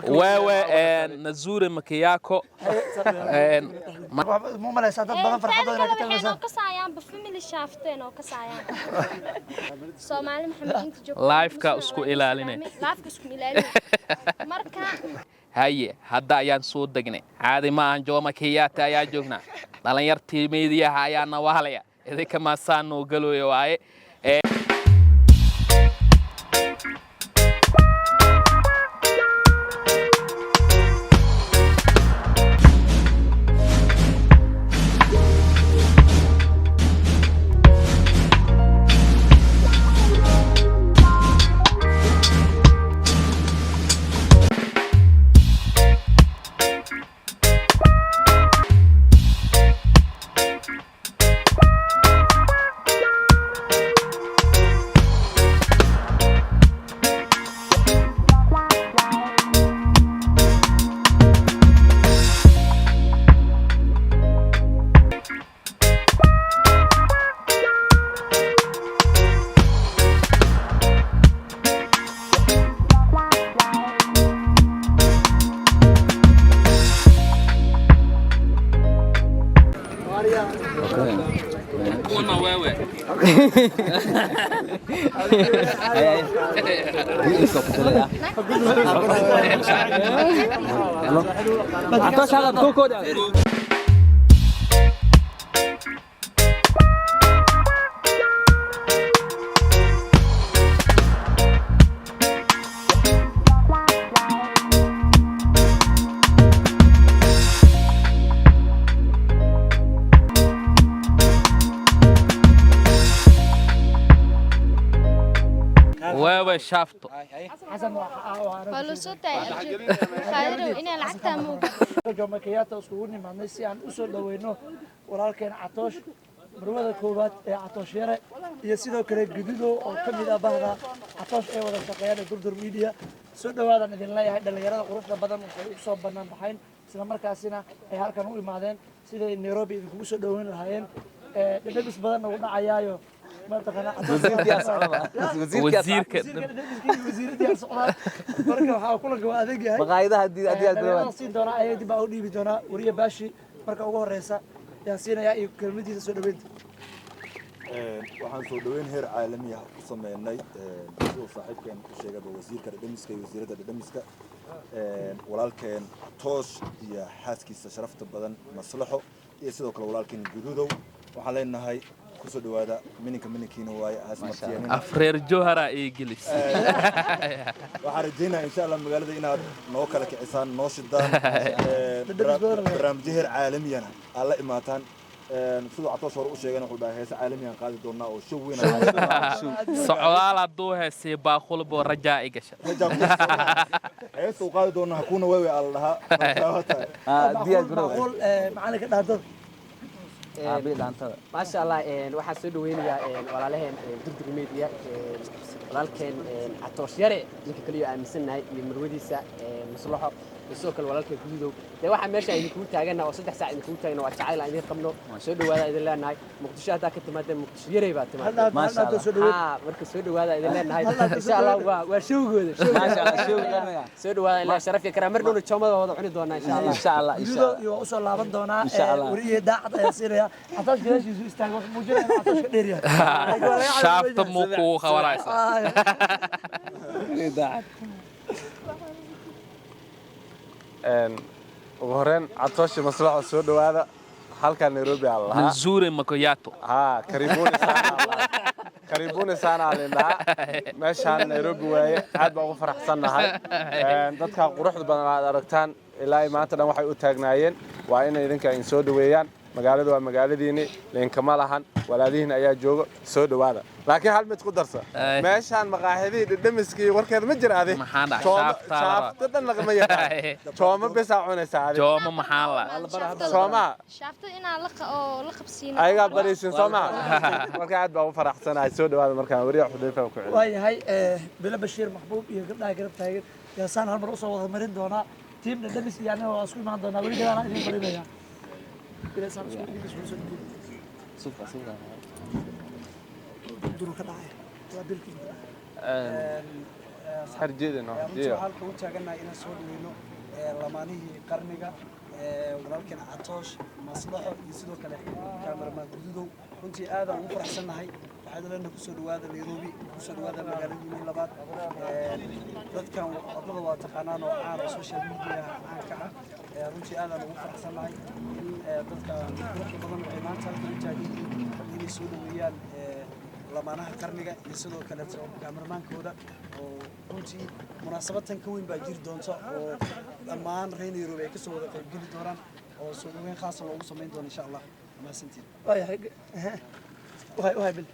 Wewe Nazuri Makiyako. Ma malaysaa dad badan farxadooda inaad ka waxay talinaysaa? Noo kasaayaan family shaafteen oo kasaayaan Soomaali Maxamed inta joogto. Live-ka isku ilaaline. Live-ka isku ilaaline marka. Haye, hadda ayaan soo degnay. Caadi ma ahan, Jomo Kenyatta ayaa joognaa. Dhalinyartii meediyaha ayaa nawaalaya, idinka maasaan noo galooya waaye. Kuna wewe. Wewe shaafto. Waa loo soo taayay Khayrow inaa lacagtaa mooga. Jomo Kenyatta iskugu nimaadnay si aan u soo dhaweyno walaalkeen Catoosh, marwada koowaad ee Catoosh Yare, iyo sidoo kale Gududo oo ka mid ah bahda Catoosh ee wada shaqeeyaan ee Durdur Media. Soo dhawaadaan idin leeyahay. Dhallinyarada quruxda badan waxay u soo bannaan baxayn isla markaasina ay halkan u imaadeen siday Nairobi idinkugu soo dhaweyn lahaayeen. Dhadhamis badanna uu dhacayaayo mataqaanaa. Wasiirka. Wasiiradii socdaan marka waxaa kulanka waa adeeg yahay. Maqaayadaha haddii aad Dhalinyarada siin doonaa ayaa dib baa u dhiibi doonaa. Wariye Baashi marka ugu horeysa ayaan siinayaa iyo kelmadiisa soo dhaweynta. Waxaan soo dhaweyn heer caalami ah u sameynay, siduu saaxiibkeen u sheegaba, wasiirka dhadhamiska iyo wasiiradda dhadhamiska, walaalkeen Toosh iyo xaaskiisa sharafta badan Maslaxo, iyo sidoo kale walaalkeen Gududow. Waxaan leenahay kusoo dhawaada mininka, mininkiina waaye haasmartiyanina. Afreer johara ii gelis. Waxaan rajaynayaa insha Allah magaalada inaad noo kala kicisaan, noo shidaan, barnaamijyo heer caalamiyana aad la imaataan. Siduu Catoosh hore u sheegana, wuxuu dhahay heese caalamiyan qaadi doonaa oo show weyn Socdaal hadduu heesay baaqulbo rajaa i gasha. Heesta uu qaadi doonaa Hakuna Wewe aa la dhahaa. Marka waa tahay. Diyaar garow. Macquul macalinka dhaantada. Dhaantada. Maasha Allah, waxaan soo dhaweynayaa walaalaheen Durdur Media, walaalkeen Catoosh Yare, ninka kaliya aaminsannahay, iyo marwadiisa Maslaxo, iyo sidoo kale walaalkeen Gududow. Dee waxaa meesha idinkugu taagana oo 3 saac idinkugu taagana waa jacayl aan idin qabno. Soo dhawaada idin leenahay. Muqdisho haddaa ka timaadeen, Muqdisho Yarey baa timaadeen. Maasha Hal dhaanto soo dhaweyn. Haa, marka soo dhawaada idin leenahay insha Allah. Waa showgooda. Maasha Allah, showgooda. Soo dhawaada ilaa sharaf iyo karaam. Mar dhowna joomada wada cuni doonaa insha Allah. Insha Allah, insha Gududo Allah. iyo waa usoo laaban doonaa. Insha Allah. Wariye daacad ayaa siinaya. Catoosh gadaashiisu istaaga wuxuu muujinaya inuu Catoosh ka dheer yahay. Laakiin waa laga Shaafta caawiyaa. muu kugu qabanaysa. Daacad. Ugu horreyn, Catooshi, Maslaxo, soo dhowaada. Halkan Nairobi aa la lahaa. Nzuri Makoyato. Haa, karibuni sana aa la lahaa. Karibuni sana aa lin dhahaa. Meeshaan Nairobi waaye, aad baan ugu faraxsannahay. Dadka quruxda badan aad aragtaan ilaa ay maanta dhan waxay u taagnaayeen waa inay idinka idin soo dhoweeyaan. Magaaladu waa magaaladiinni, linkama lahan, walaalihiin ayaa joogo. Soo dhowaada. Laakiin hal mid ku darsa. Ay. Meeshaan maqaaxidihii dhedhamiskii warkeeda ma jira adi. Maxaan dhahay? Shaaftaa la rabaa. Shaafta dhan lagama yaqaan. Joomo besaa cunaysaa adi. Joomo maxaan la. Soomaa. Shaaftada inaa la oo la qabsiino. Ayagaa bariisin soo maa. Marka aad baan u faraxsanahay. Soo dhawaada. Markaan wariya Xudayfa ku celiyo. Waayahay, Bilo Bashiir Maxbuub iyo gabdhaha garab taagan yaasaan hal mar usoo wada marin doonaa. Tiim dhadhamis iyo aniga waa isku imaan doonaa. Weli gadaalaa idin marinaya. Bila saan isku idinka iskugu soo dhaweyn. Duru ka dhacay waa bilkii ka dhacay. Harjeedino. Runtii waxaan halka u taagannahay inaan soo dhaweyno lamaanihii qarniga, walaalkeen Catoosh, Maslaxo iyo sidoo kale kaameramaan Gududow. Runtii aad aan ugu faraxsannahay. Waxaan leenahay kusoo dhawaada Nairobi, kusoo dhawaada magaaladiinii labaad. Dadkan wadada waa taqaanaan oo caan oo social media caanka ah. Runtii aad aan ugu faraxsannahay in dadka quruxda badan waxay maanta halkan u taagan yihiin inay soo dhaweeyaan lamaanaha qarniga iyo sidoo kaleeto kaameramaankooda, oo runtii munaasabad tan ka weyn baa jiri doonta oo dhammaan reer Nairobi ay kasoo wada qaybgeli doonaan oo soo dhaweyn khaasa loogu samayn doono, insha Allah. Mahadsantiin. Waayahay, wahay wahay bil.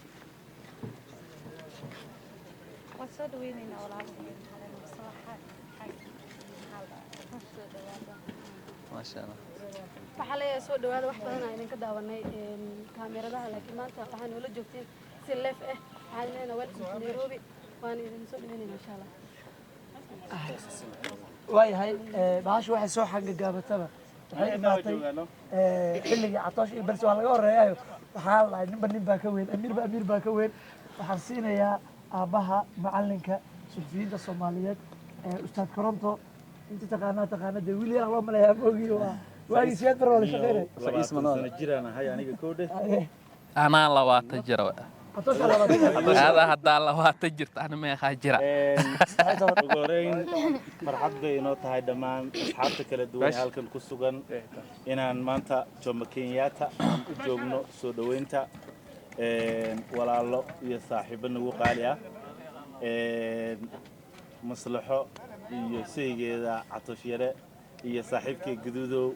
Waan soo dhaweynaynaa walaalaheen Maslaxa, soo dhawaada. Maasha Allah. Waxaa leeyahay soo dhawaada. Wax badan aan idinka daawanay kaamiradaha, laakiin maanta waxaa noola joogteen si live ah. Waxaan leenahay welcome to Nairobi, waana idin soo dhaweynayna, insha Allah. Waayahay, bahashu waxay soo xangagaabataba waxay imaatay xilligii Catoosh iyo balse waa laga horeeyayo. Waxaa la dhahay ninba nin baa ka weyn, amiirba amiir baa ka weyn. Waxaan siinayaa aabbaha macalinka suxufiyiinta Soomaaliyeed, ustaad Koronto. Inta taqaanaa taqaana dee, wiil yar loo maleeyaa maogi, waa waagii Siyaad Bar waa la shaqeynay. 20 sano jiraan ahay aniga koodhe. Anaa 20 jira. Catoosh waa 20. Ada haddaa 20 jirta, ana meeqaa jira? Ugu horeyn farxad bay inoo tahay dhammaan asxaabta kala duwan ee halkan ku sugan inaan maanta Jomo Kenyatta aan u joogno soo dhoweynta walaalo iyo saaxiibo nagu qaali ah, Maslaxo iyo saygeeda Catoosh Yare iyo saaxiibkay Guduudow.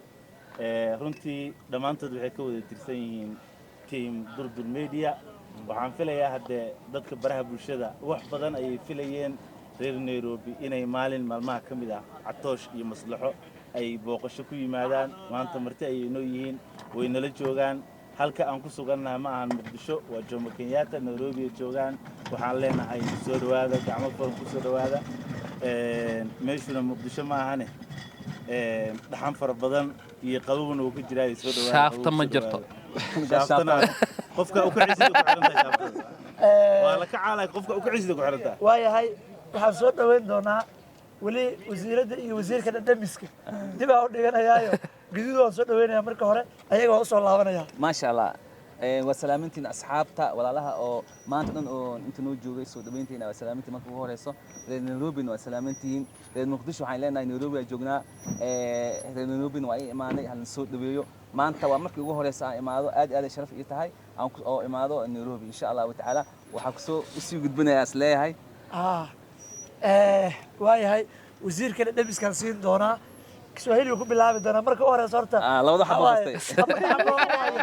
Runtii dhammaantood waxay ka wada tirsan yihiin team Durdur Media. Waxaan filayaa haddee dadka baraha bulshada wax badan ayay filayeen reer Nairobi inay maalin maalmaha ka mid ah Catoosh iyo Maslaxo ay booqasho ku yimaadaan. Maanta marti ayay inoo yihiin, way nala joogaan. Halka aan ku sugannahay ma ahan Muqdisho, waa Jomo Kenyatta, Nairobi ay joogaan. Waxaan leenahay soo dhowaada, gacmo furan ku soo dhowaada. Meeshuna Muqdisho ma ahane, dhaxan fara badan iyo qabowna uu ka jiraa. Soo dhowaada. Shaafta ma jirto. Shaaftana qofka u kacisida ku xiran tahay, shaaftada waa la ka caalay, qofka u kacisida ku xiran tahay. Waayahay, waxaan soo dhoweyn doonaa weli wasiiradda iyo wasiirka dhadhamiska dib aa u dhiganayaayo. Guduud waan soo dhaweynaya marka hore, ayaga waa usoo laabanaya. Maasha Allah. Waa salaamintiin asxaabta walaalaha oo maanta dhan oo inta noo joogay soo dhaweynteena. Waa salaamintiin marka ugu horeyso. Reer Nairobina waa salaamintihiin. Reer Muqdisho waxaan leenahay Nairobi aa joognaa. Reer Nairobina waa ii imaanay, halna soo dhaweeyo. Maanta waa markii ugu horeysa aan imaado, aad iyo aad ay sharaf ii tahay aan oo imaado Nairobi, insha Allahu tacaala. Waxaa kusoo usii gudbinayaa is leeyahay. Waayahay, wasiirka dhadhamiskaan siin doonaa, Kiswahili ku bilaabi doonaa marka u horeysa horta. Labada xabo Waxaa waaye, hastay. afarta xabo waaye.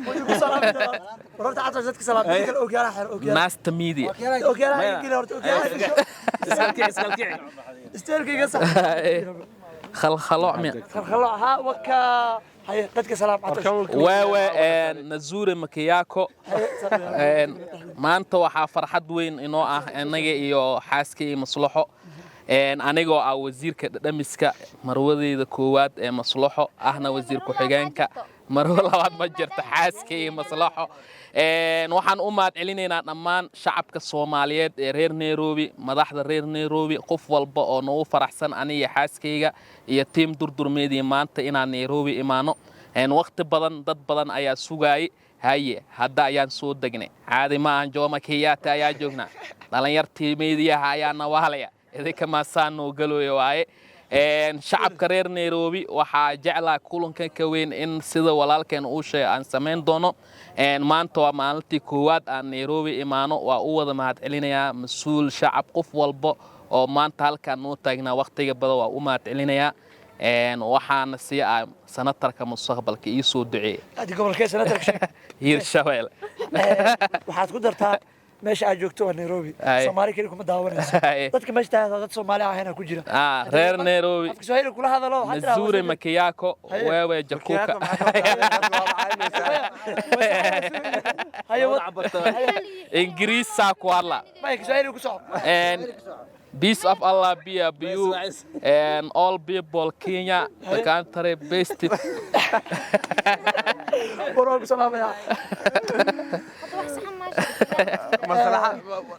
Wuu igu salaami doonaa. War horta Catoosh dadka salaam, dadka kale ogiyaalaha xer, ogiyaalaha. Master Media. Ogiyaalaha iga geli horta, ogiyaalaha iga gasho. Iskalkici, iskalkici. Isteelka iga sax. Khalkhalo miya? Khalkhalo ha waka. Haye, dadka salaam, Catoosh. Wewe Nazuri Makiyako. Maanta waxaa farxad weyn inoo ah anaga iyo xaaska iyo Maslaxo, anigoo ah wasiirka dhadhamiska, marwadeyda koowaad ee Maslaxo, ahna wasiir ku-xigeenka, marwo labaad ma jirto, xaaska iyo Maslaxo. Waxaan u mahad celinaynaa dhammaan shacabka Soomaaliyeed ee reer Nairobi, madaxda reer Nairobi, qof walba oo nagu faraxsan aniga, xaaskayga iyo team Durdur Media maanta inaan Nairobi imaano. Waqti badan dad badan ayaa sugaayay. Haye, hadda ayaan soo degnay. Caadi ma ahan, Jomo Kenyatta ayaa joognaa. Dhalinyartii meediyaha ayaa nawaalaya, idinka maasaan noo galooya waaye. Shacabka reer Nairobi waxaa jeclaa kulanka ka weyn in sida walaalkeen uu sheegay aan samayn doono. Maanta waa maalintii koowaad aan Nairobi imaano. Waa u wada mahad celinayaa mas-uul, shacab, qof walba oo maanta halkaan noo taagnaa waqtiga badan, waa u mahad celinayaa. Waxaana sii ah sanatarka mustaqbalka ii soo duceeyey. Adi gobolkee senatarka sheeg? Hiirshabelle. Waxaad ku dartaa meesha aad joogto waa Nairobi. Soomaali keli kuma daawanayso. Dadka meesha taagtaa dad Soomaali ahayna ku jira. Reer Nairobi. Afka Swahili kula hadalo, waxaad tiraa. Nazuri Makiyako, wewe jakuka. Haye, Ingiriisaa ku hadla. Maya, Kiswahili ku soco. And peace of Allah be upon you and all people Kenya, the country best. War waan ku salaamayaa. Hadda wax saxan maa sheegtay. Maslaxa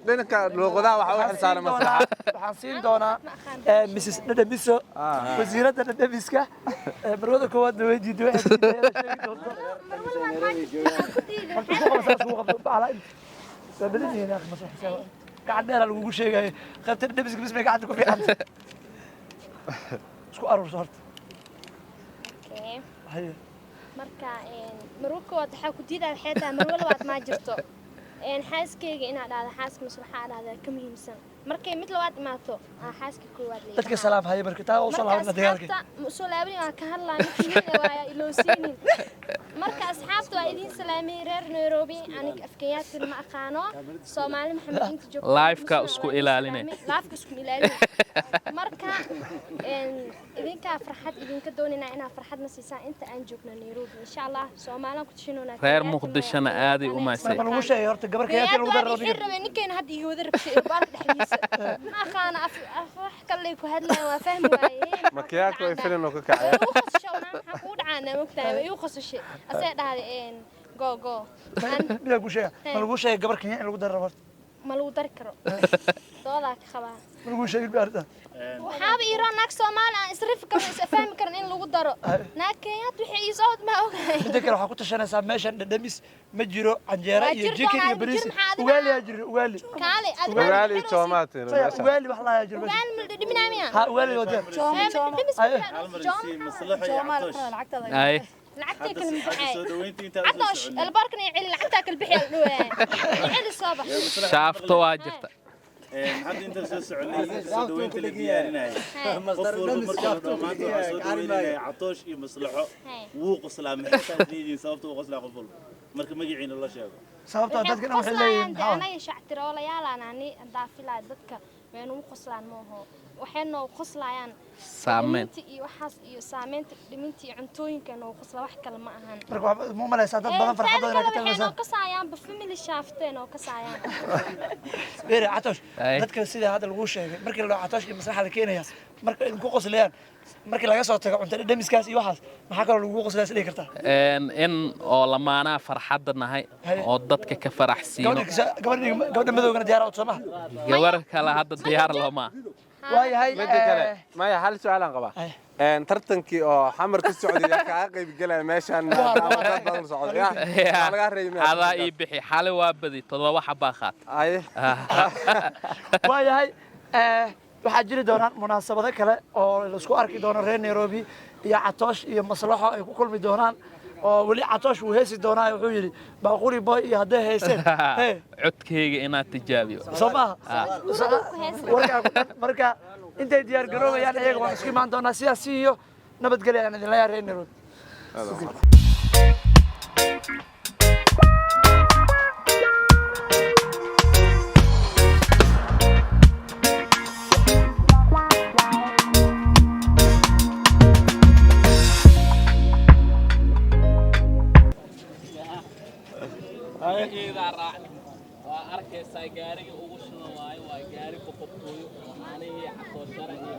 dhinanka luuqadaha waxaa u xilsaaran maslaxa. Waxaan siin doonaa Mrs Dhadhamiso, wasiiradda dhadhamiska. Marwada koowaadna way diiday, waxay diiday inaad sheegi doonto. Marwo labaad maa jirto, waxaan ku diiday. Horta isku qabo, saas ugu qabto bacala inta waa badan yihiin akhi. Maslaxa gacan dheeraa lagugu sheegayo, qaybta dhadhamiska bis bay gacanta ku fiicanta. Isku aruurso horta. Okay. Haye. Marka marwo koowaad waxaa ku diidaa waxay tahay marwo labaad maa jirto. Xaaskeyga inaad dhahda xaaska maslaxa aad dhahda ka muhiimsan. Markay mid labaad imaato aa xaaska koowaad la Dadka salaam. Haye, marka taa usoo marka laabana dagaalka. Asxaabta ma usoo laabani, waan ka hadlaa midkiina waaya iloosiinin. Marka asxaabta waa idiin salaamay reer Nairobi. Aniga afkenyaadkana ma aqaano, Soomaali Maxamed inta joogto. Live-ka isku ilaaline. Live-ka isku ilaaline. Marka idinkaa farxad idinka doonaynaa inaad farxadna siisaan inta aan joogno Nairobi, insha Allah. Soomaalaan ku tashinoonaa. Reer Muqdishona aaday u maasay. Ma lagu sheegay horta gabar Kenyaati lagu daro? Kenyaati rabay ninkayna hadda iga wada rabshay irbaarka dhexdiisa. Ma aqaana af wax kale ku hadlayo, waa fahmi waaye. Makiyaako ay filin oo ka kacay. Way igu qosashay, maxaa kugu dhacaana mogtahay, way igu qosashay asee dhahday go go. Miyaa ku sheega? Ma lagu sheegay gabar Kenya in lagu daro horta? Ma lagu dari karo, doodaa ka qabaa. Ma lagu sheegin bi arrinta? Waxaaba iiraan naag Soomaali aan isrifi karno, is fahmi karan in lagu daro naag Kenyaat wixii ii soo ma ogahay. Midda kale, waxaa ku tashanaysaa meeshan dhadhamis ma jiro, canjeera Waa iyo jir chicken doonaa, iyo bariis. jir maxaa adiga? Ugaali yaa jiro, ugaali. Kaale adiga. Ugaali iyo tomato meesha. Ugaali wax lahaa jiro meesha. Ugaali ma la dhadhaminaa miya? Ha, ugaali waa diyaar. Dhadhamis. Hal mar isii maslaxo iyo Catoosh. Ay. Lacagtay kala Hadda maxay soo dhaweynta intaa usoo Catoosh soconay. Albaarkan iyo celi lacagtaa kala bixi al dhawaay celi soo bax. Shaafto waa jirta. Hadda intaan soo soconay inta soo dhaweynta la diyaarinayay, qof walba marka la dhaho maanta waxaa soo dhaweynaya Catoosh iyo Maslaxo, wuu qoslaa. Maxay taas leeyihiin sababta uu qoslaa qof walba marka magaciina la sheego? Sababtoo ah dadka dhan waxay leeyihiin qoslayaan de maxaa anaga shactiroolayaalaan ani haddaa filaa dadka way nagu qoslaan mooho, waxay noogu qoslayaan Saameyn. dhiminta iyo waxaas iyo saameynta dhiminta iyo cuntooyinka noogu qosla, wax kale ma ahan. Marka waxaa ma umalaysaa dad badan farxadooda inaad ka waxay talinaysaa? noo kasayaanba family shaafteen oo kasaayaan. Beere Catoosh, Ay. dadka sida hadda lagu sheegay markii la dhaho Catoosh iyo maslaxa la keenaya, marka idinku qoslayaan, markii laga soo tago cunto dhadhamiskaas iyo waxaas, maxaa kaloo lagu qoslaya is dhihi kartaa? In oo lamaanaha farxadda nahay Haye. oo dadka ka faraxsiino. Gabadha gabadha madowgana diyaar u soo maha? Gabar kale hadda diyaar looma. Waayahay. Midda kale, maya, hal su-aalaan qabaa. Tartankii oo Xamar ka socday yaa kaaga qayb gelaya meeshaan maadaama dad badan socdo? Ya waa lagaa reebay miyaa? Adaa ii bixi, xali waa badi 7 xabaa qaat. Haye. Waayahay, waxaa jiri doonaan munaasabado kale oo laisku arki doono reer Nairobi iyo Catoosh iyo Maslaxo ay ku kulmi doonaan, oo weli Catoosh wuu heesi doonaa. Wuxuu yidhi Baaquli Boy iyo hadday heeseen. Hey, Codkayga inaad tijaabiyo. Soo maaha warkaa ku dhan? Marka intay diyaar garoobayaan iyaga waan isku imaan doonaa. Sidaas iyo nabadgelya aan idin leeyahay reer Nairobi. Waa arkaysaa gaariga ugu shidan waayo, waa gaari boqortooyo oo anigii Catooshara iyo